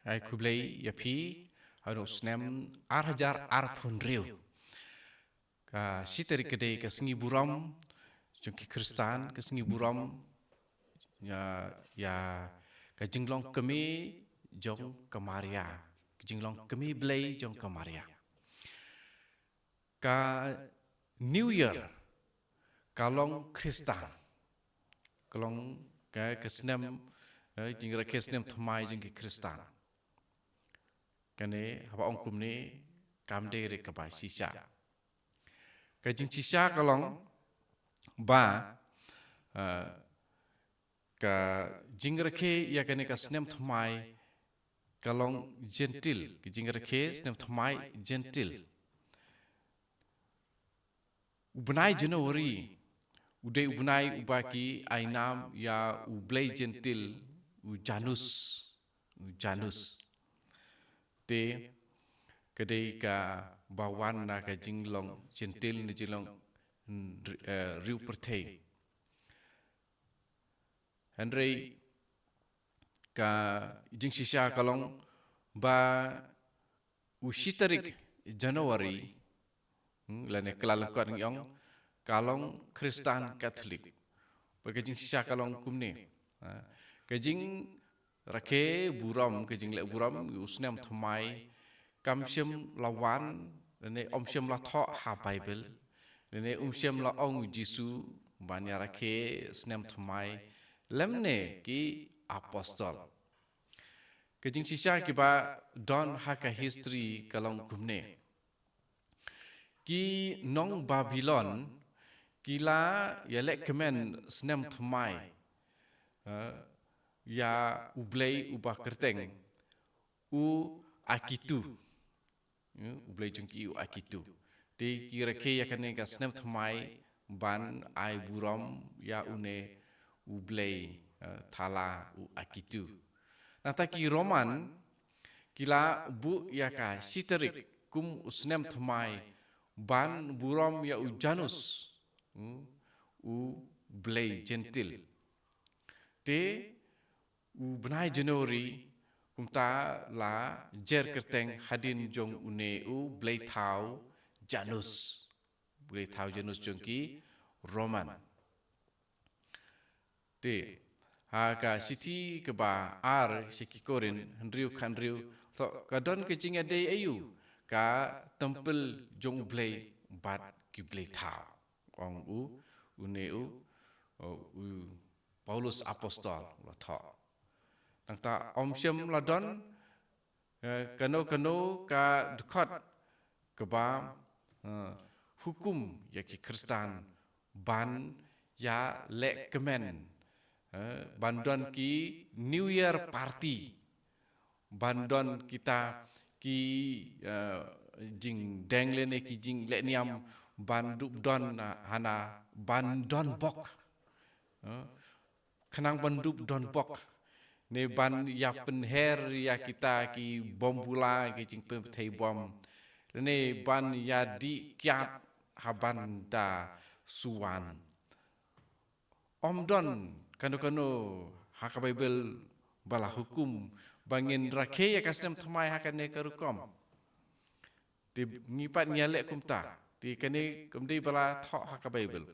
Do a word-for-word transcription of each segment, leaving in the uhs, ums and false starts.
Ai khublei ïa phi ha u snem ar hajar arphew hynriew. Ka shi tarik ka dei ka sngi burom jong ki Khristan, ka sngi burom ïa, ïa ka jinglong kmie jong ka Maria, ka jinglong kmie Blei jong ka Maria. Ka New Year ka long Khristan, ka long ka, ka snem, eh, jingrakhe snem thymmai jong ki Khristan. Kane haba ong kumne kam dei re kaba shisha. Ka jingshisha ka long ba, eh, ka jingrakhe ïa kane ka snem thymmai ka long Jentil, ka jingrakhe snem thymmai Jentil. U bnai January u dei u bnai uba ki ai nam ïa u blei Jentil, u Janus, u Janus. Te ka dei kaba wan na ka jinglong Jentil ne jinglong, mm, ri-, eh, riewpyrthei. Hynrei ka jingshisha ka long ba u shi tarik January, hmm, lane kyllalyngkot ngi ong, ka long Khristan Katholik. Bad ka jingshisha ka long kumne. Ha, ka jingrakhe burom, ka jingleh burom ïa u snem thymmai kam shym la wan, lane ym shym la thoh ha Baibl, lane ym shym la ong u Jisu ban ïarakhe snem thymmai lymne ki apostol. Ka jingshisha kiba don ha ka history ka long kumne. Ki nong Babilon ki la ïalehkmen snem thymmai, eh, ïa u blei uba kyrteng u Akitu. Hmm, u blei jong ki u Akitu. Te ki rakhe ïa kane ka snem thymmai ban ai burom ïa une u blei, eh, thala u Akitu. Nangta ki Roman ki la buh ïa ka shi tarik kum u snem thymmai ban burom ïa u Janus, hmm, u blei Jentil. Te u bnai January kumta la jer kyrteng hadien jong une u blei thaw Janus. Blei thaw Janus jong ki Roman. Te ha ka shithi kaba ar sha ki Korinth hynriew khathynriew, to ka don ka jingïadei aïu ka templ jong u blei bad ki blei thaw. Ong u, une u, u Paulus apostol la thoh. Nangta ym shym la don, eh, kano kano ka dkhot kaba, eh, hukum ïa ki Khristan ban ïalehkmen, eh, ban don ki New Year party, ban don kita ki, eh, jingdeng lane ki jinglehniam ban dup don, eh, hana ban don bok. Eh, khnang ban dup don bok ne ban ïa pynher ïa kita ki bom bula, ki jingpynthei bom, ne ban ïa dih kiad ha ban da suan. Ym don kano kano ha ka Baibl ba la hukum ba ngin rakhe ïa ka snem thymmai ha kane ka rukom. Te ngi pat ngi ïaleh kumta. Te kane kam dei ba la thoh ha ka Baibl.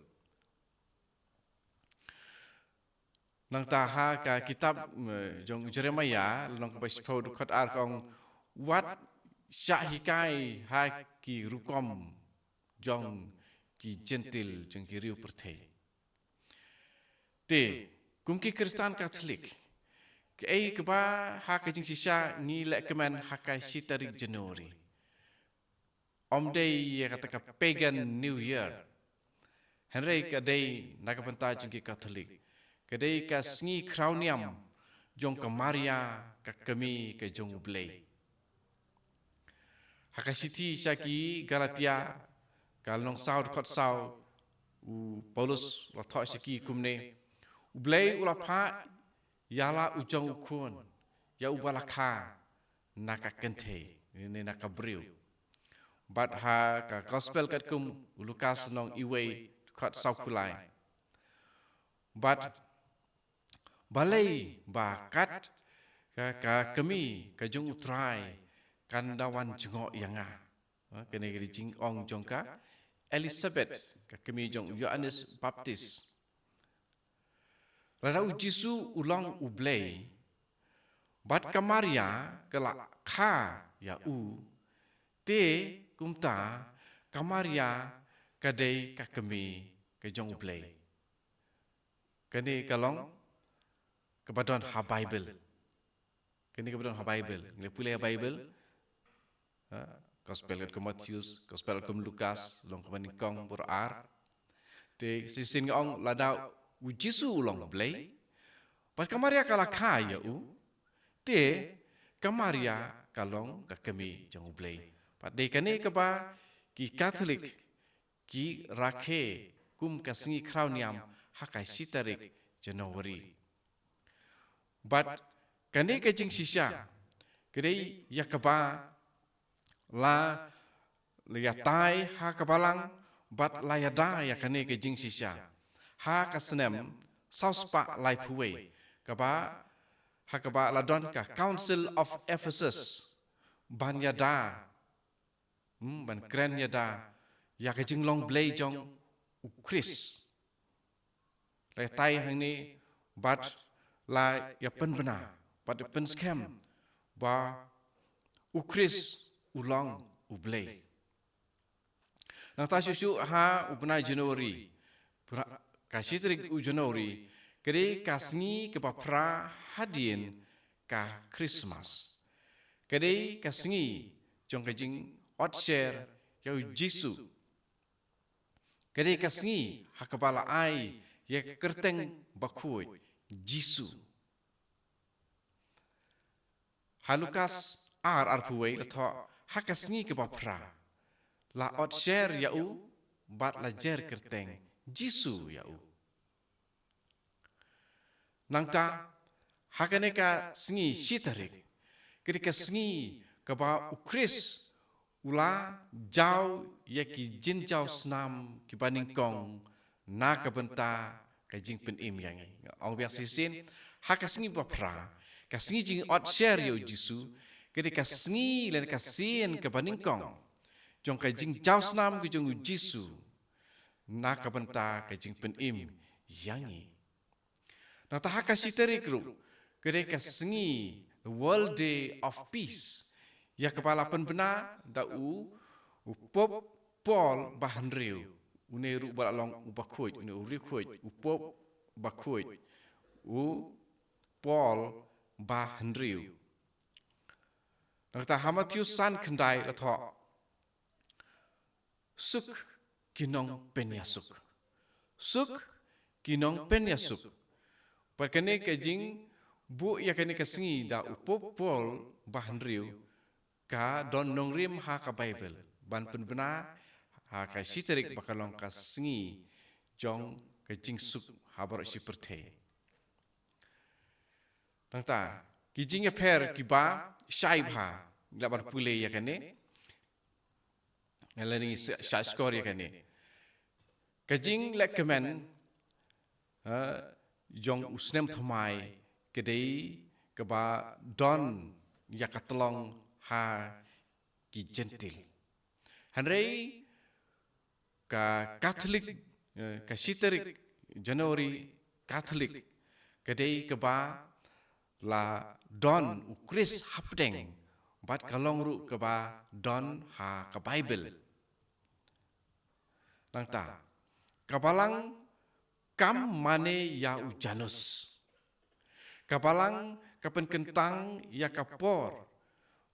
Nangta ha ka kitab, eh, jong Jeremiah, lynnong kaba shiphew dkhot ar ka ong, wat shah hikai ha ki rukom jong ki Jentil, jong ki riewpyrthei. Te kum ki Khristan Katholik, kaei kaba ha ka jingshisha ngi lehkmen ha ka shi tarik January? Ym dei ïa kata ka pagan New Year. Hynrei ka dei na ka bynta jong ki Katholik. Ka dei ka sngi khrawniam jong ka Maria, ka kmie ka jong U Blei. Ha ka shithi sha ki Galatia, ka lynnong saw dkhot saw, u Paulus la thoh sha ki kumne: U Blei u la phah ïa la u jong u khun ïa uba la kha na ka kynthei, ne na ka briew. Bad ha ka gospel katkum u Lukas lynnong iwei dkhot sawphew lai. Bad balei ba kat ka, ka kmie ka jong U Trai kan da wan jngoh ïa nga. Ha, kane ka dei ka jingong jong ka Elizabeth, ka kmie jong u Ïoannis Baptist. Lada u Jisu u long U Blei, bad ka Maria ka la kha ïa u, te kumta ka Maria ka dei ka kmie ka jong U Blei. Kane ka long kaba don ha Baibl. Kane kaba don ha Baibl. Ngi la pule ha Baibl. Ha, Gospel katkum Mathaios, Gospel katkum Lukas, lynnong kaba nyngkong, baroh ar. Te shisien nga ong lada u Jisu u long U Blei, bad ka Maria ka la kha ïa u, te ka Maria ka long ka kmie jong U Blei. Bad dei kane kaba ki Katholik ki rakhe kum ka sngi khraw niam ha ka shi tarik January. Bad kane ka jingshisha ka dei ïa kaba la, la ïatai ha ka balang, bad la ïada ïa kane ka jingshisha ha ka snem saw spah laiphew wei, kaba, ha kaba la don ka Council of Ephesus ban ïada, hmm, ban kren ïada ïa ka jinglong Blei jong u Khrist. La ïatai hangne bad la ïa pynbna bad ïa pynskhem ba u Khrist u long U Blei. Nangta shuh shuh ha u bnai January, pra-, ka shi tarik u January, ka dei ka sngi kaba phra hadien ka Christmas. Ka dei ka sngi jong ka jingot sher ïa u Jisu. Ka dei ka sngi ha kaba la ai ïa ka kyrteng bakhuid Jisu. Ha Lukas ar, arphew wei la thoh, ha ka sngi kaba phra la ot sher ïa u bad la jer kyrteng Jisu ïa u. Nangta, ha kane ka sngi shi tarik, ka dei ka sngi kaba u Khrist u la jaw ïa ki jingjaw snam kiba nyngkong na ka bynta ka jingpynim ïa ngi. Ong biang shisien, ha ka sngi ba phra, ka sngi jingot sher ïa u Jisu, ka dei ka sngi lane ka sien kaba nyngkong jong ka jingjaw snam ka jong u Jisu na ka bynta ka jingpynim ïa ngi. Nangta ha ka shi tarik ruh, ka dei ka sngi, the World Day of Peace, ïa kaba la pynbna da u, u Pope Paul ba hynriew, une ruh ba la long u bakhuid, une u riewkhuid, u Pope bakhuid, u Paul ba hynriew. Nangta ha Mathaios san khyndai la thoh, suk ki nongpynïasuk. Suk ki nongpynïasuk. Bad kane ka jingbuh ïa kane ka sngi da u Pope Paul ba hynriew ka don nongrim ha ka Baibl. Ban pynbna ha ka shi tarik ba ka long ka sngi jong ka jingsuk ha baroh shi pyrthei. Nangta, ki jingïapher kiba shai bha, ngi lah ban pule ïa kane. Ngi lah ngi sa-, sa score ïa kane. Ka jinglehkmen, ha, jong u snem thymmai ka dei kaba don ïa ka tlong ha ki Jentil. Hynrei ka Katholik, eh, ka shi tarik January Katholik, ka dei kaba la don u Khrist hapdeng, bad ka long ruh kaba don ha ka Baibl. Nangta, ka Balang kam mane ïa u Janus. Ka Balang ka pynkyntang ïa ka por,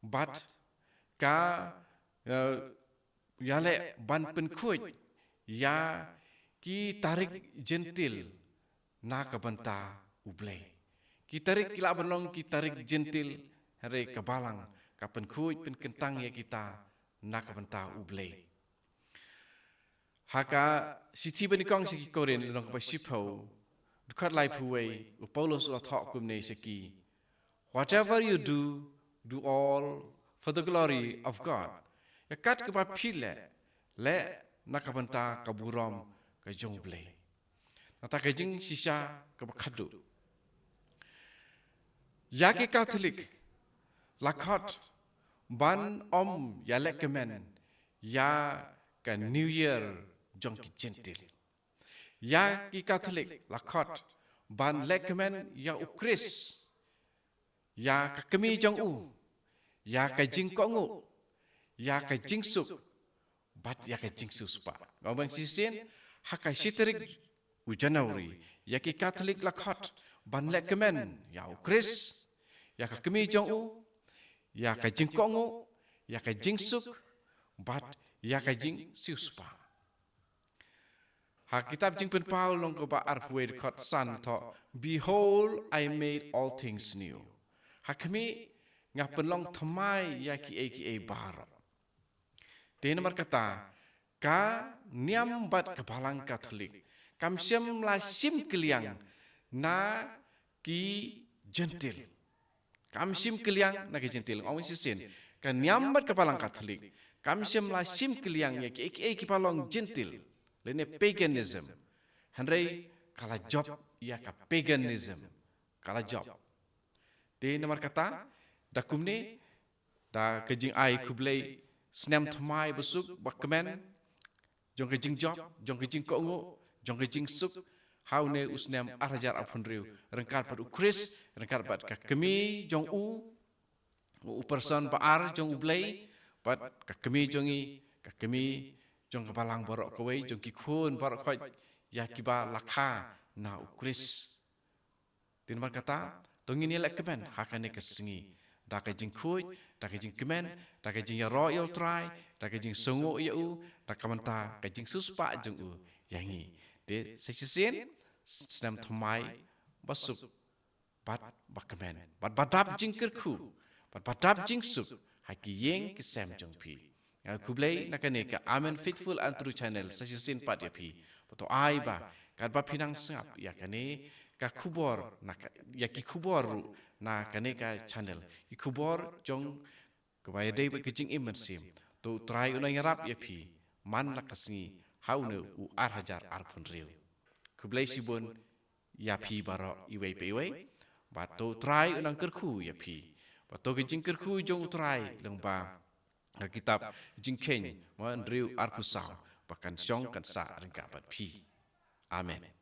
bad ka, eh, ïaleh ban pynkhuid ïa ki tarik Jentil na ka bynta U Blei. Ki tarik ki lah ban long ki tarik Jentil, hynrei ka Balang ka pynkhuid pynkyntang ïa kita na ka bynta U Blei. Ha ka shithi ba nyngkong sha ki Korinth, lynnong kaba shiphew, dkhot laiphew wei, u Paulus u la thoh kumne sha ki, "Whatever you do, do all for the glory of God." Ïa kat kaba phi leh, leh na ka bynta ka burom ka jong U Blei. Nangta ka jingshisha kaba khadduh. Ïa ki Katholik la khot ban ym ïalehkmen ïa ka New Year jong ki Jentil. Ïa ki Katholik la khot ban lehkmen ïa u Khrist, ïa ka kmie jong u, ïa ka jingkohnguh, ïa ka jingsuk, bad ïa ka jingsiewspah. Nga ong shisien, ha ka shi tarik u January, ïa ki Katholik la khot ban lehkmen ïa u Khrist, ïa ka kmie jong u, ïa ka jingkohnguh, ïa ka jingsuk, bad ïa ka jingsiewspah. Ha kitab Jingpynpaw lynnong kaba arphew wei dkhot san thoh, "Behold, I made all things new." Ha khmih, nga pynlong thymmai ïa kiei kiei baroh. Te namar kata, ka niam bad ka Balang Katholik kam shym la shim kylliang na ki Jentil. Kam shim kylliang na ki Jentil. Ong shisien, ka niam bad ka Balang Katholik kam shym la shim kylliang ïa kiei kiei kiba long Jentil, lane paganism. Hynrei ka la jop ïa ka paganism. Ka la jop. Te namar kata, da kumne, da ka jingai khublei snem thymmai basuk bakmen jong ka jingjop, jong ka jingkohnguh, jong ka jingsuk ha une u snem ar hajar arphew hynriew, ryngkat bad u Khrist, ryngkat bad ka kmie jong u, u person ba ar jong U Blei, bad ka kmie jong ngi, ka kmie jong ka Balang baroh kawei, jong ki khun baroh khoit, ïa kiba la kha na u Khrist. Te namar kata, to ngin ïalehkmen ha kane ka sngi da ka jingkhuid, da ka jingkmen, da ka jingïaroh ïa U Trai, da ka jingsngew ïa u, da ka bynta ka jingsiewspah jong u ïa ngi. Te sa shisien, snem thymmai basuk bad bakmen, bad badap jingkyrkhu, bad badap jingsuk ha ki ïing ki sem jong phi. Nga khublei na kane ka Amen Faithful and True Channel sa shisien pat ïa phi. Bad to ai ba katba phi nang sngap ïa kane ka khubor, na ka, ïa ki khubor ruh na kane ka channel, ki khubor jong kaba ïadei bad ka jingim mynsiem, to U Trai un nang ïarap ïa phi man la ka sngi ha une u ar hajar arphew hynriew. Khublei shibun ïa phi baroh iwei pa iwei. Bad to U Trai un nang kyrkhu ïa phi. Bad to ka jingkyrkhu jong U Trai lyngba ka kitab Jingkheiñ, mo, hynriew arphew saw, ba kan shong kan sah ryngkat bad phi. Amen.